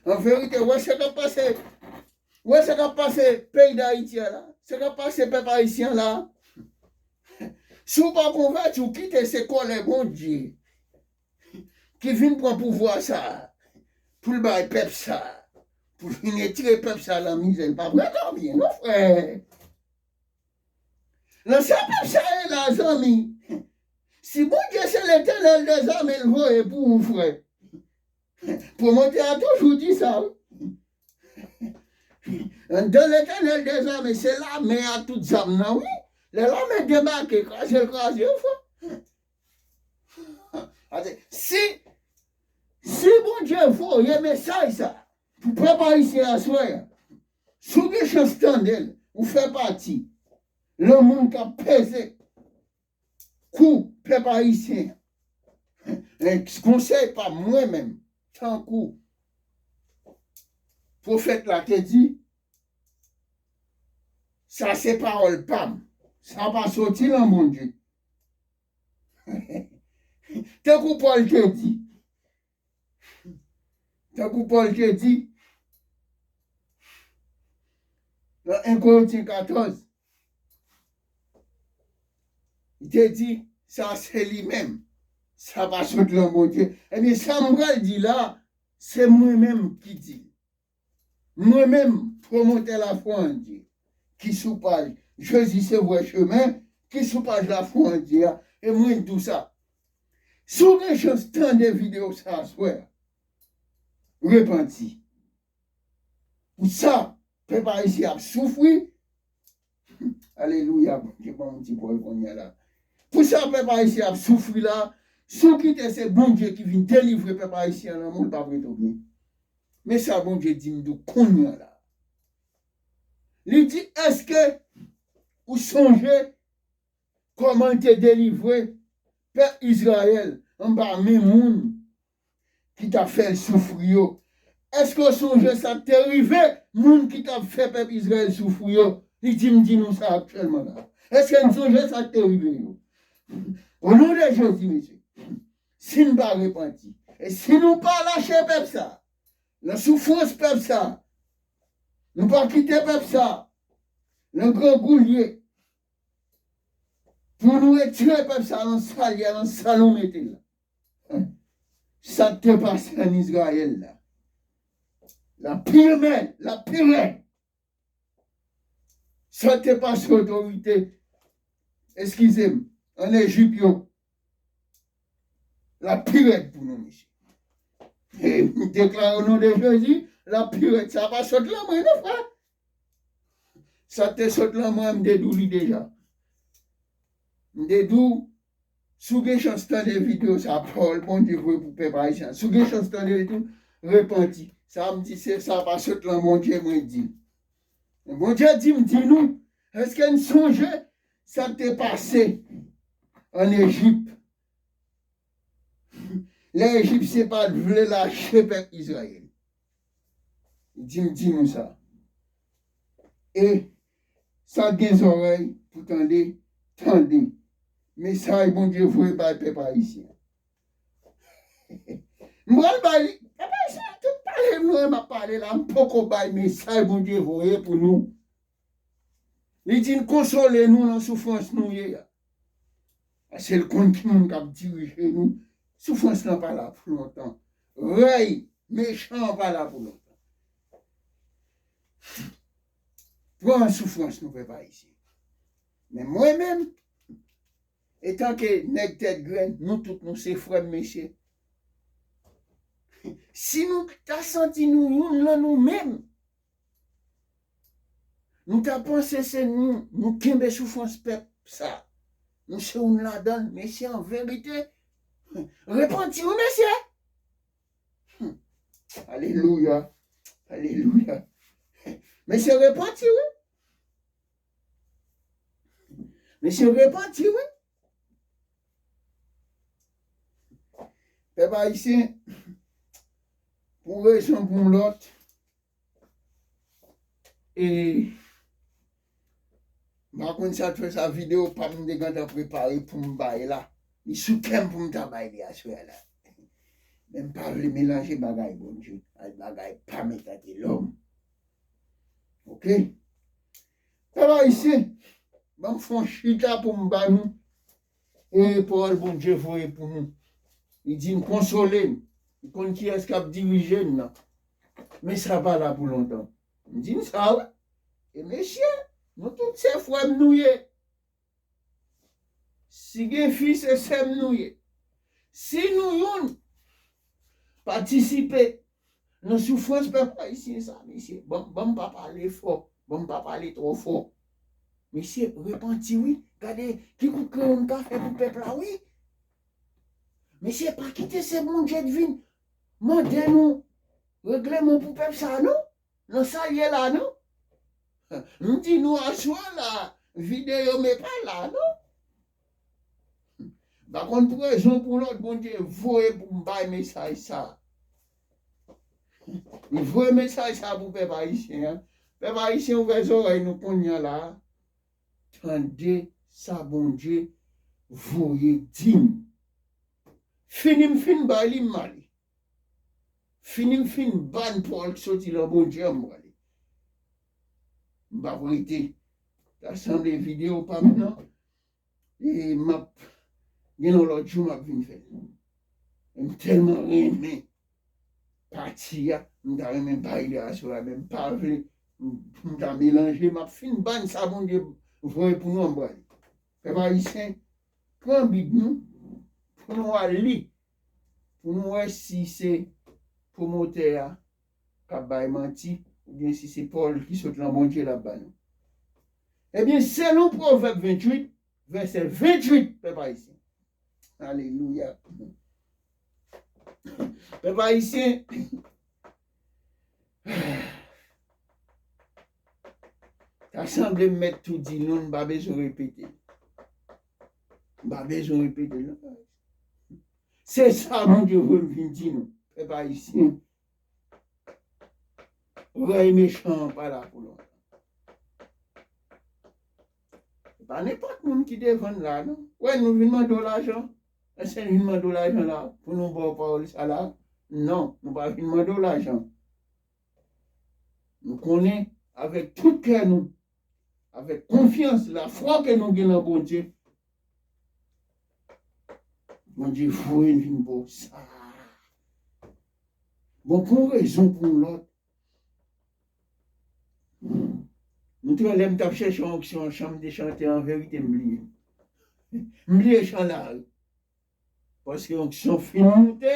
An verite, wè sa k ap pase, wè sa k ap pase peyi Dayiti a la, sa k ap pase pèp ayisyen an la. Si w pa konvèti, w kite se kòlè Bondye ki vin pran pouvwa sa a, pou l bay pèp sa a, pou l vin retire pèp sa a nan mizè, l p ap retounen, non, frè. Nan sa pèp sa ye la, zanmi, si Bondye se Letènèl dèzame l voye pou ou, frè, pwomotè a toujou di sa, wi. Anndan Letènèl dèzame, se lame a tout zam nan, wi. Lè lame debake, kraze l kraze, wi, frè. Ate, si, si Bondye voye mesaj sa pou pèp ayisyen aswè a, si w gen chans tande l, ou fè pati nan moun k ap peze kou pèp ayisyen. Konsèy pa m, mwen menm, tankou pwofèt la te di, sa se pawòl pa m. Sa pa soti nan Bondye. Tankou Pòl te di, tankou Pòl te di, nan en Korentyen katòz, li te di, sa se li menm. Sa pa sot nan Bondye. Ebyen, sa m pral di la, se mwen menm ki di l. Mwen menm, pwomotè Lafwa an Dye, ki sou paj Jezi se vrè chemen, ki sou paj Lafwa an Dye a, e mwen di w sa. Si w gen chans tande videyo sa aswè a, repanti. Pou sa pèp ayisyen ap soufri, alelouya, Bondye ban m ti pawòl kounye a la. Pou sa pèp ayisyen ap soufri la, si w kite se Bondye ki vin delivre pèp ayisyen an nan men w, l p ap retounen. Men sa Bondye di m tou kounye a la. Li di, èske ou sonje kòman l te delivre pèp Izrayèl anba men moun ki t ap fè l soufri yo? Èske w sonje sa k te rive moun ki t ap fè pèp Izrayèl soufri yo? Li di m di nou sa aktyèlman la. Èske n sonje sa k te rive yo? O non de Jezi, mesye, si n pa repanti, e si nou pa lache pèp sa, nan soufrans pèp sa, nou pa kite pèp sa nan grangou l ye, pou nou retire pèp sa nan sa l ye a, nan sa nou mete l la. Sa k te pase ann Izrayèl la, l ap pi mè, l ap pi rèd. Sa k te pase otorite, eskize m, ann Ejip yo, l ap pi rèd pou nou, mesye. E m deklare o non de Jezi, l ap pi rèd. Sa pa sot lan mwen, non, frè. Sa te sot lan mwen, m te di w li deja. M te di w, si w gen chans tande videyo sa, pawòl Bondye voye pou pèp ayisyen an. Si w gen chans tande li tou, repanti. Sa m di, se sa pa sot lan Bondye, mwen di. Bondye di m di nou, èske n sonje sa k te pase ann Ejip? Lè Ejipsyen pa t vle lache pèp Izrayèl. Li di m di nou sa. E sa k gen zòrèy pou tande, tande. Mesaj Bondye voye bay pèp ayisyen. M pral bay li. Pèp ayisyen, tout pale m nou, m ap pale la, m poko bay mesaj Bondye voye pou nou. Li di n konsole nou nan soufrans nou ye a. Paske l konn ki moun k ap dirije nou. Soufrans lan pa la pou lontan. Rèy mechan an pa la pou lontan. Pran soufrans nou, pèp ayisyen. Men mwen menm, etanke nèg tèt grenn, nou tout nou se frè m, mesye. Si nou ta santi nou youn lan nou menm, nou ta panse se nou, nou kenbe soufrans pèp sa. Nou se youn ladan l, mesye, an verite. Repanti wi, mesye. Hmm. Alelouya. Alelouya. Mesye, repanti wi. Mesye, repanti wi. Pèp ayisyen, pou yon rezon, pou yon lòt, e m pa konn sa t fè sa videyo pa m te gentan prepare pou m bay la. Li sou kè m pou m ta bay li aswè a la. Men m pa vle melanje bagay Bondye ak bagay pa m etanke lòm. Oke? Pèp ayisyen, ban m fè yon chita pou m ba nou e pawòl Bondye voye pou nou. Li di n konsole n. Li konn kiyès k ap dirije n nan. Men sa pa la pou lontan. M di n sa wi. E mesye, nou tout se frè m nou ye. Si gen fi, se sè m nou ye. Si nou youn patisipe nan soufrans pèp ayisyen sa, mesye, ban, ban m pa pale fò, ban m pa pale twò fò. Mesye, repanti wi. Gade ki kout kreyon n ka fè pou pèp la wi. Mesye, pa kite se Bondye k vin mande nou regleman pou pèp sa non. Nan sa l ye la non. M di nou aswè la, videyo m e pa la non. M pa konn pou rezon pou lòt Bondye voye pou m bay mesaj sa. Li voye mesaj sa pou pèp ayisyen an. Pèp ayisyen, ouvè zòrèy nou kounye a la. Tande sa Bondye voye di m. Fini m fin bay li, m ale. Fini m fin ban n pawòl ki soti lan Bondye an, m prale. M p ap rete. Ta sanble videyo pa m nan. E m ap gen yon lòt jou m ap vin fè l. M tèlman renmen pati a, m ta renmen bay li aswè a, men m pa vle m, m ta melanje, m ap fin ban n sa Bondye voye pou nou an m prale. Pèp ayisyen, pran Bib nou, pou nou al li, pou nou wè si se pwomotè a k ap bay manti, oubyen si se pawòl ki sot lan Bondye l ap ba nou. Ebyen, selon Pwovèb venntuit, vèsè venntuit, pèp ayisyen. Alelouya. Pèp ayisyen, ta sanble m mèt tou di nou, m pa bezwen repete. M pa bezwen repete, non. Se sa Bondye vle m vin di nou, pèp ayisyen. Rèy mechan an pa la pou lontan. Se pa nenpòt moun ki devan n la, non. Wè, nou vin mande w lajan. Èske n vin mande w lajan la pou nou ba w pawòl sa la? Non, nou pa vin mande w lajan. Nou konnen avèk tout kè nou, avèk konfyans, lafwa ke nou gen nan Bondye, Bondye voye n vin ba w sa. Bon, pou yon rezon, pou yon lòt, nou te wè lè m t ap chèche yon onksyon an chanm de chante, an verite m bliye. M bliye chan la, wi. Paske onksyon fin moute,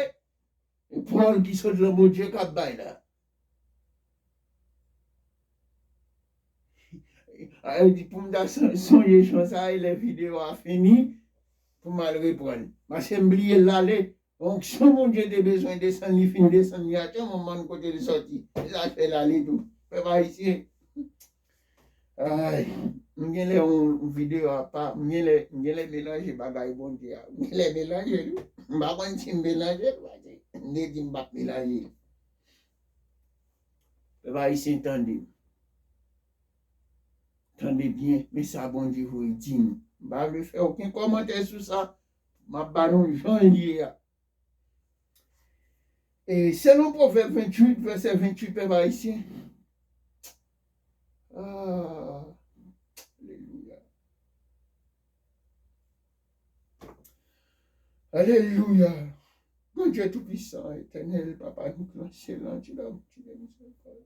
e pawòl ki sot lan Bondye k ap bay la. A, yo di pou m ta son- sonje chan sa, e lè videyo a fini, pou m al reprann. Paske m bliye l ale. Onksyon Bondye te bezwen desann, li fin desann li atè, m pa konn kote l sòti. E sa fè l ale tou. Pèp ayisyen. Ay, m gen lè yon videyo apa, m gen lè, m gen lè melanje bagay Bondye a. M gen lè melanje l, wi. M pa konn si m melanje l, paske m te di m p ap melanje l. Pèp ayisyen, tande m. Tande byen, men sa Bondye voye di m. M pa vle fè okenn kòmantè sou sa. M ap ba nou jan l ye a. E selon Pwovèb venntuit, vèsè venntuit, pèp ayisyen. Ah, alelouya. Alelouya. Bondye Toupisan, Etènèl, Papa nou ki nan syèl la, ti la, ti la, mizèrikòd.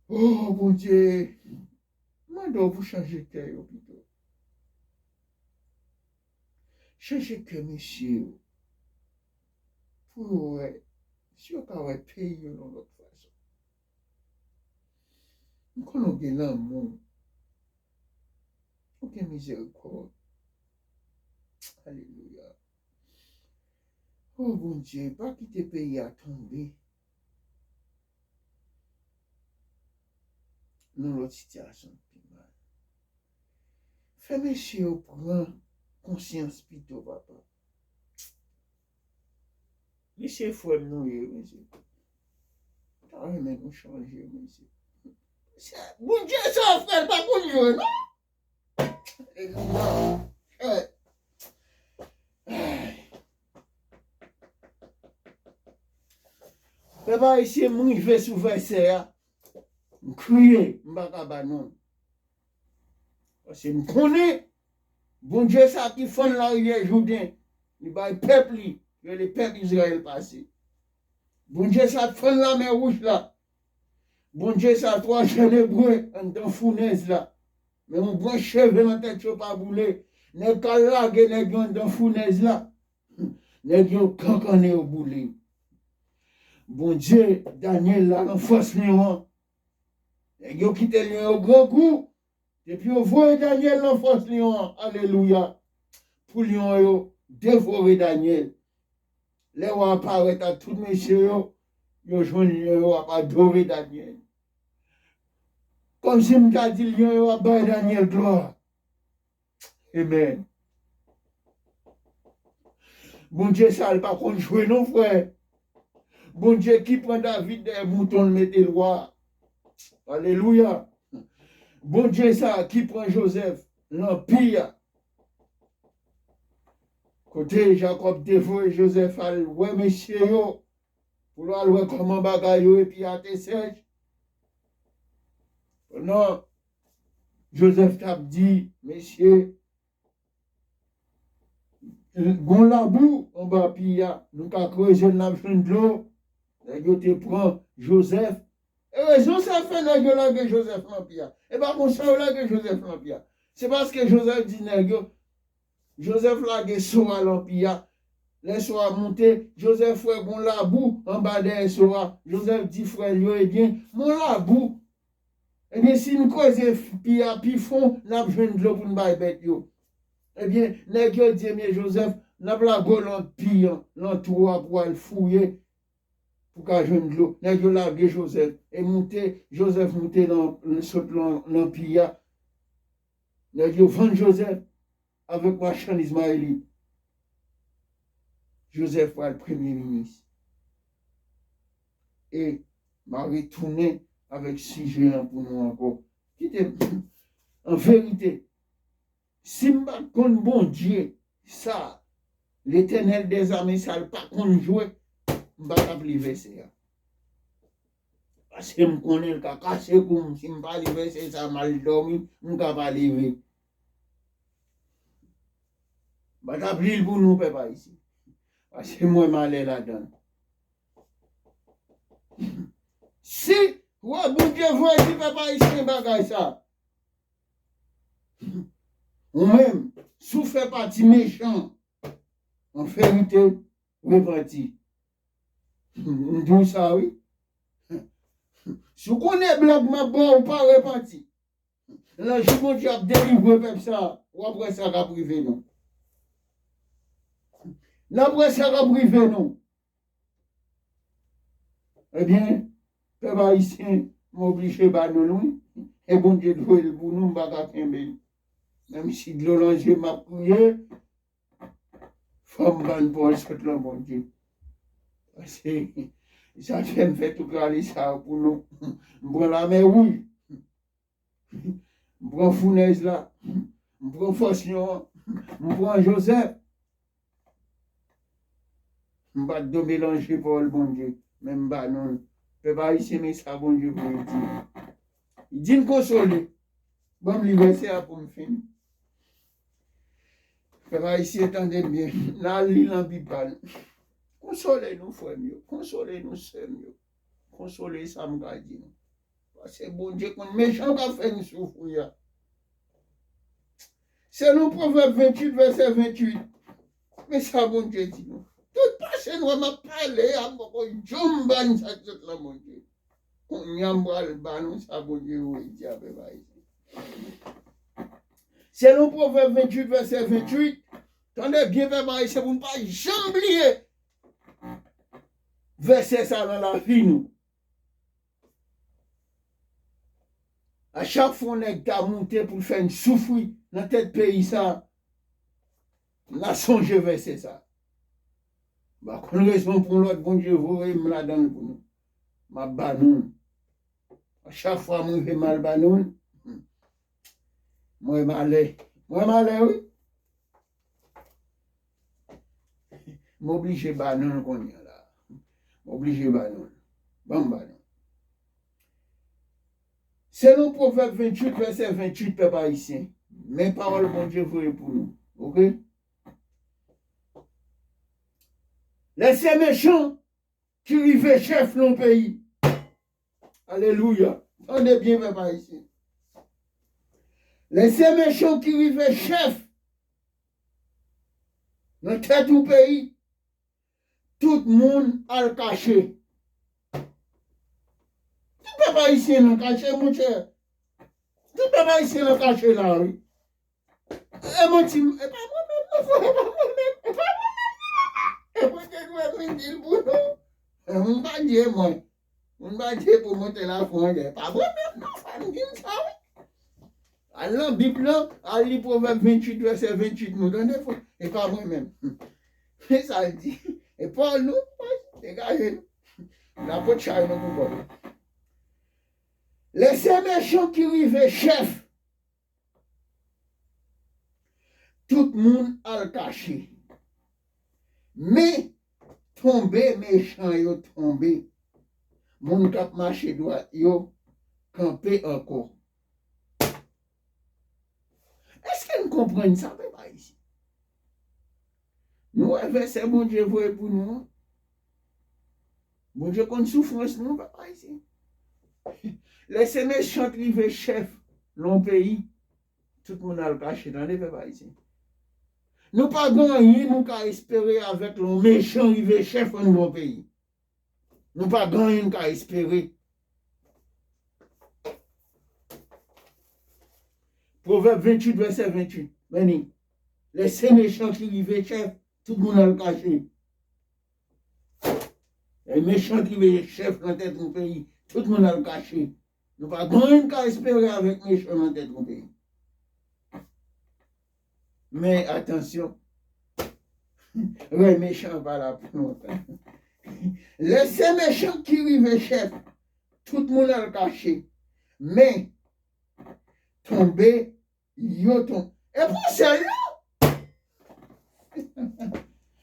Oh, Bondye, m mande w pou chanje kè yo pito. Chanje kè mesye yo. Pou yo wè, si yo ka wè peyi yo yon lòt fason. M konnen w gen lanmou. Ou gen mizèrikòd. Alelouya. O Bondye, pa kite peyi a tonbe nan lòt sitiyasyon ki pi mal. Fè mesye yo pran konsyans pito, papa. Mesye, frè m nou ye, mesye. M ta renmen nou chanje, mesye. Mesye, Bondye sa, frè, l pa konn jwe, non? Alelouya. Hey. Ay. Pèp ayisyen, m rive sou vèsè a. M kriye, m pa ka ba non. Paske m konnen Bondye sa ki fann larivyè Jouden, li bay pèp li, rele pèp Izrayèl pase. Bondye sa k fann lamè wouj la. Bondye sa twa jèn ebre anndan founèz la. Men yon branch cheve nan tèt yo pa boule. Nèg k al lage nèg yo anndan founèz la. Nèg yo kankannen yo boule. Bondye Danyèl la nan fòs lyon an. Nèg yo kite lyon yo grangou. Depi yo voye Danyèl nan fòs lyon an, alelouya, pou lyon yo devore Danyèl. Lè w a parèt ak tout mesye yo, yo jwenn lyon yo ap adore Danyèl. Kòmsi m ta di lyon yo ap bay Danyèl glwa. Amen. Bondye sa, l pa konn jwe non, frè. Bondye ki pran David dèyè mouton l mete l wa. Alelouya. Bondye sa ki pran Jozèf lanpi a. Kote Jakòb te voye Jozèf al wè mesye yo, pou l al wè kòman bagay yo epi a te sèch. Non, Jozèf t ap di, mesye, gon labou anba pi a, nou ka kreze l, n ap jwenn dlo. Nèg yo te pran Jozèf. E rezon sa fè nèg yo lage Jozèf lan pi a. E pa konsa yo lage Jozèf lan pi a. Se paske Jozèf di nèg yo, Jozèf lage so a lan pi a. Lè so a moute, Jozèf wè gon labou anba dèyè so a. Jozèf di frè l yo, ebyen, mon labou. Ebyen, si n kreze pi a pi fon, n ap jwenn dlo pou n bay bèt yo. Ebyen, nèg yo di, ebyen, Jozèf, n ap lage w lan pi an, lan twou a pou w al fouye, pou w ka jwenn dlo. Nèg yo lage Jozèf e moute, Jozèf moute lan, sot lan, lan pi a. Nèg yo vann Jozèf avèk machann Izmayelit. Jozèf pral premye minis. E m a retounen avèk sijè an pou nou ankò. Kite, an verite, si m pa t konn Bondye sa, Letènèl dèzame sa, l pa konn jwe, m pa t ap li vèsè a. Paske m konnen l ka kase kou m. Si m pa li vèsè sa, m al dòmi, m ka pa leve. M pa t ap li l pou nou, pèp ayisyen. Paske m wè malè ladan l. Si, wè, Bondye voye di pèp ayisyen bagay sa. Ou menm, si w fè pati mechan, an verite, repanti. M di w sa, wi. Si w konnen blag m ap ba w, ou pa repanti. Nan jou Bondye ap delivre pèp sa, w ap wè sa k ap rive nou. N ap wè sa k ap rive nou. Ebyen, pèp ayisyen, m oblije ba nou l, wi. E Bondye t voye l pou nou, m pa ka kenbe l. Menm si dlo nan je m ap kriye, fò m ban pawòl sòt lan Bondye. Paske sa fè m fè tout rale sa yo pou nou. M pran lamè wouj. M pran founèz la. M pran fòsyon an. M pran Jozèf. M pa t dwe melanje pawòl Bondye, men m ba nou l. Pèp ayisyen, men sa Bondye voye di m. Li di m konsole. Ban m li vèsè a pou m fini. Pèp ayisyen, tande m byen. N al li nan Bib pa nou. Konsole nou, frè m yo. Konsole nou, sè m yo. Konsole sa m ka di nou. Paske Bondye konn mechan k ap fè n soufri a. Selon Pwovèb venntuit, vèsè venntuit, men sa Bondye di nou. Tout pase nou wè m ap pale a, m poko janm ba n sa k sot nan Bondye. Kounye a m pral ba nou sa Bondye voye di a, pèp ayisyen. Selon Pwovèb venntuit, vèsè venntuit, tande byen, pèp ayisyen, pou n pa janm bliye vèsè sa nan lavi nou. A chak fwa yon nèg ta moute pou l fè n soufri nan tèt peyi sa, n a sonje vèsè sa. M pa konn rezon pou yon lòt Bondye voye m ladan l pou nou. M ap ba nou l. A chak fwa m rive m al ba nou l, m wè malè. M wè malè, wi. M oblije ba nou l kounye a la. M oblije ba nou l. Ban m ba nou l. Selon Pwovèb venntuit, vèsè venntuit, pèp ayisyen, men pawòl Bondye voye pou nou. Oke? Lè se mechan ki rive chèf nan yon peyi. Alelouya. Tande byen, pèp ayisyen. Lè se mechan ki rive chèf nan tèt yon peyi, tout moun al kache. Tout pèp ayisyen nan kache, monchè. Tout pèp ayisyen nan kache la, wi. E manti, e pa mwen menm, non, frè, e pa mwen menm, e pa mwen menm, non, papa. E mwen te dwe vin di l pou nou. E moun pa Dye, mwen. Moun pa Dye pou monte la fwontyè. E pa mwen menm, non, frè, m di n sa, wi. Al nan Bib lan, al li Pwovèb venntuit, vèsè venntuit, nou tande, frè. E pa mwen menm. Men sa l di. E pa nou, degaje nou. N a pot chay nou pou bò. Lè se mechan ki rive chèf, tout moun al kache. Men, tonbe mechan yo tonbe. Moun k ap mache dwat yo kanpe ankò. Èske n konprann sa, pèp ayisyen? Nou wè vèsè Bondye voye pou nou an? Bondye konn soufrans nou, pèp ayisyen. Lè se mechan rive chèf nan yon peyi, tout moun al kache, tande, pèp ayisyen. Nou pa gen anyen nou ka espere avèk lè yon mechan rive chèf nan yon peyi. Nou pa gen anyen n ka espere. Pwovèb venntuit, vèsè venntuit. Men li, lè se mechan ki rive chèf, tout moun al kache. Lè mechan ki rive chèf nan tèt yon peyi, tout moun al kache. Nou pa gen anyen n ka espere avèk mechan nan tèt yon peyi. Men atansyon, rèy mechan pa la pou lontan. Lè se mechan ki rive chèf, tout moun al kache. Men, tonbe, yo tonbe. E pou sèl, non?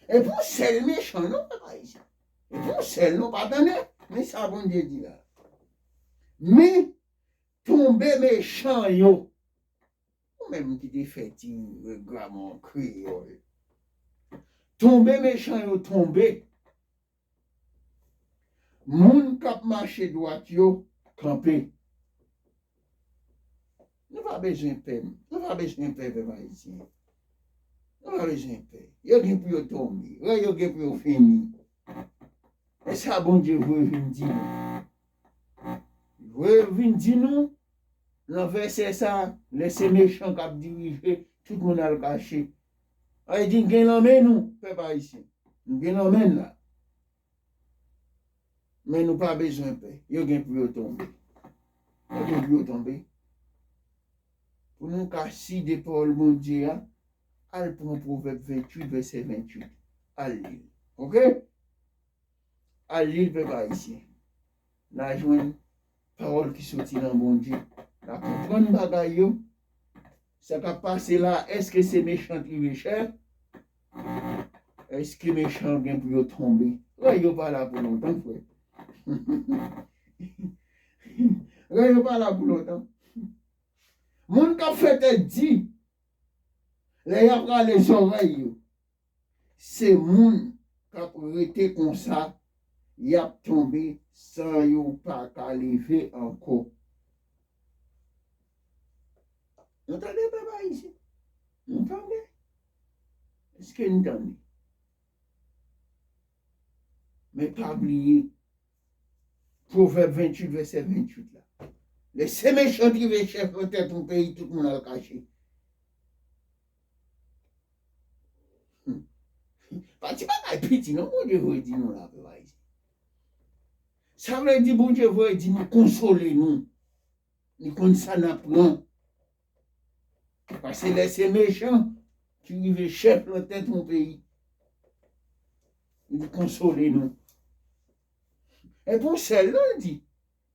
E pou sèl mechan, non, pèp ayisyen? E pou sèl, non, pa tande? Men sa Bondye di la. Men, tonbe mechan yo. Ou menm ki te fè ti gramè an kreyòl. Tonbe mechan yo tonbe. Moun k ap mache dwat yo kanpe. Nou pa bezwen pè. Nou pa bezwen pè, pèp ayisyen. Nou pa bezwen pè. Yo gen pou yo tonbe. Rèy yo gen pou yo fini. E sa Bondye voye vin di nou. Voye vin di nou, nan vèsè sa, lè se mechan k ap dirije, tout moun al kache. Sa vle di n gen nan men nou, pèp ayisyen. Nou gen nan men n la. Men nou pa bezwen pè. Yo gen pou yo tonbe. Yo gen pou yo tonbe. Pou nou ka side pawòl Bondye a, al pran Pwovèb venntuit, vèsè venntuit. Al li l. Oke? Al li l, pèp ayisyen. N a jwenn pawòl ki soti nan Bondye. N a konprann bagay yo. Sa k ap pase la, èske se mechan k rive chèf? Èske mechan yo gen pou yo tonbe? Rèy yo pa la pou lontan, frè. Rèy yo pa la pou lontan. Moun k ap fè tèt di, lè y ap rale zòrèy yo, se moun k ap rete konsa, y ap tonbe san yo pa ka leve ankò. Nou tande, pèp ayisyen? Nou tande? Èske n tande? Men pa bliye, Pwovèb venntuit, vèsè venntuit la. Lè se mechan k rive chèf nan tèt yon peyi, tout moun al kache. Hmm. Pa ti bagay piti, non, Bondye voye di nou la, pèp ayisyen. Sa vle di Bondye voye di nou, konsole nou. Li konn sa n ap pran. Paske lè se mechan ki rive chèf nan tèt yon peyi, li konsole nou. E pou sèl, non, l di.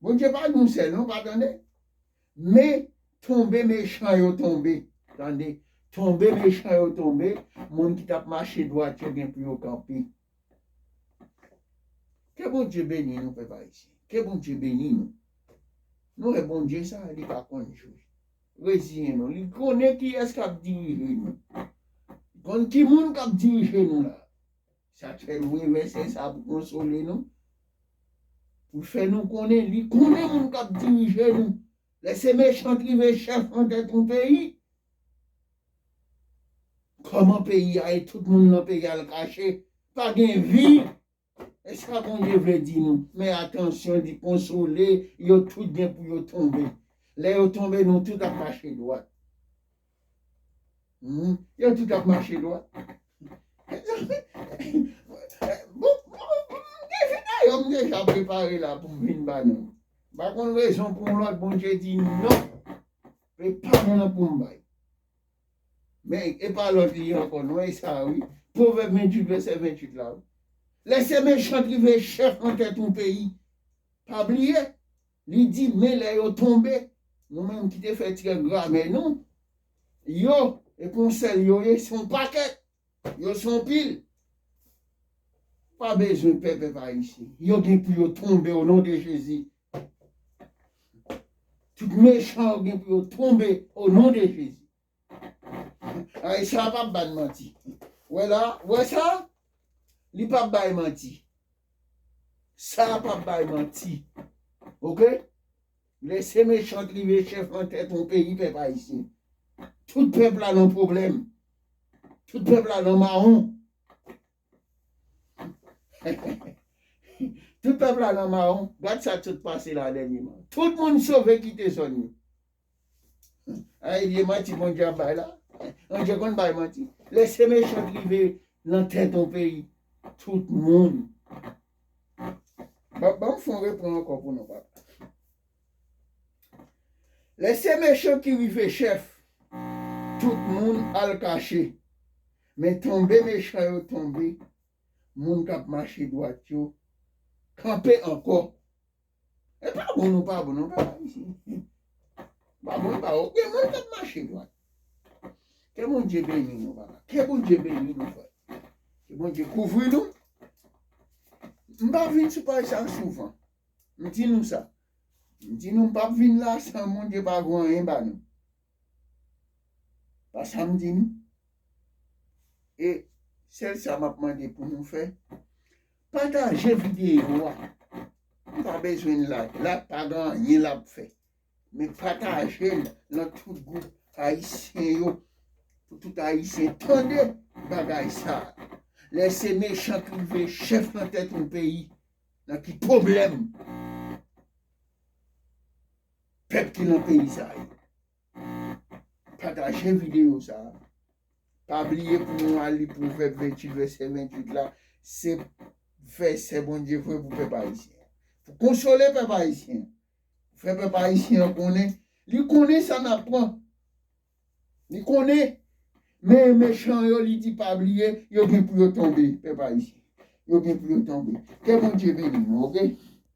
Bondye pa di yon sèl, non, pa tande. Men tonbe mechan yo tonbe. Tande. Tonbe mechan yo tonbe. Moun ki t ap mache dwat yo gen pou yo kanpe. Ke Bondye beni nou, pèp ayisyen. Ke Bondye beni nou. Nou wè Bondye sa, li pa konn jwe. Reziyen nou. Li konnen kiyès k ap dirije nou. Li konn ki moun k ap dirije nou la. Sa k fè l voye vèsè sa pou konsole nou. Pou fè nou konnen, li konnen moun k ap dirije nou. Lè se mechan k rive chèf nan tèt yon peyi, kòman peyi a ye, tout moun nan peyi a al kache, pa gen vi. E sa Bondye vle di nou, men atansyon, li konsole, yo tout gen pou yo tonbe. Lè yo tonbe, nou tout ap mache dwat. Hmm, yo tout ap mache dwat. Bon, bon, bon, m gen videyo m deja prepare la pou m vin ba nou. M pa konn rezon pou yon lòt Bondye di non. E pa mwen pou m bay. Men, e pa lòt li ankò, non, e sa, wi. Pwovèb venntuit, vèsè venntuit la, wi. Lè se mechan k rive chèf nan tèt yon peyi, pa bliye, li di, men lè yo tonbe, nou menm ki te fè ti gramè nou, yo, e pa yon sèl yo ye, se yon pakèt. Yo se yon pil. Pa bezwen pè, pèp ayisyen. Yo gen pou yo tonbe o non de Jezi. Tout mechan yo gen pou yo tonbe o non de Jezi. Ay, sa p ap bay manti. Wè la, wè sa? Li p ap bay manti. Sa p ap bay manti. Oke? Lè se mechan k rive chèf nan tèt yon peyi, pèp ayisyen. Tout pèp la nan pwoblèm. Tout pèp la nan mawon. Tout pèp la nan mawon. Gad sa k sot pase la dènyèman. Tout moun sove kite zòn yo. Ay, vye manti Bondye ap bay la. Bondye konn bay manti. Lè se mechan k rive nan tèt yon peyi, tout moun. Ban, ban m fè yon repran ankò pou nou, papa. Lè se mechan ki rive chèf, tout moun al kache. Men tonbe mechan yo tonbe, moun k ap mache dwat yo kanpe ankò. E pa bon, nou pa bon, nou pa bon isi. Pa bon, pa bon. Gen moun k ap mache dwat. Ke Bondye beni nou, papa. Ke Bondye beni nou, frè. Ke Bondye kouvri nou. M pa vin sou paj sa souvan. M di nou sa. M di nou, m p ap vin la san Bondye pa voye anyen ba nou. Pa sa m di nou. E sèl sa m ap mande pou nou fè, pataje videyo a. M pa bezwen like. Like pa gen anyen l ap fè. Men pataje l nan tout gwoup ayisyen yo, pou tout ayisyen tande bagay sa. Lè se mechan ki rive chèf nan tèt yon peyi, nan ki pwoblèm pèp ki nan peyi sa ye. Pataje videyo sa. Pa bliye pou nou al li Pwovèb venntuit, vèsè venntuit la. Se vèsè Bondye voye pou pèp ayisyen. Pou konsole pèp ayisyen. Fè pèp ayisyen an konnen. Li konnen sa n ap pran. Li konnen. Men mechan yo, li di pa bliye, yo gen pou yo tonbe, pèp ayisyen. Yo gen pou yo tonbe. Ke Bondye beni nou, oke?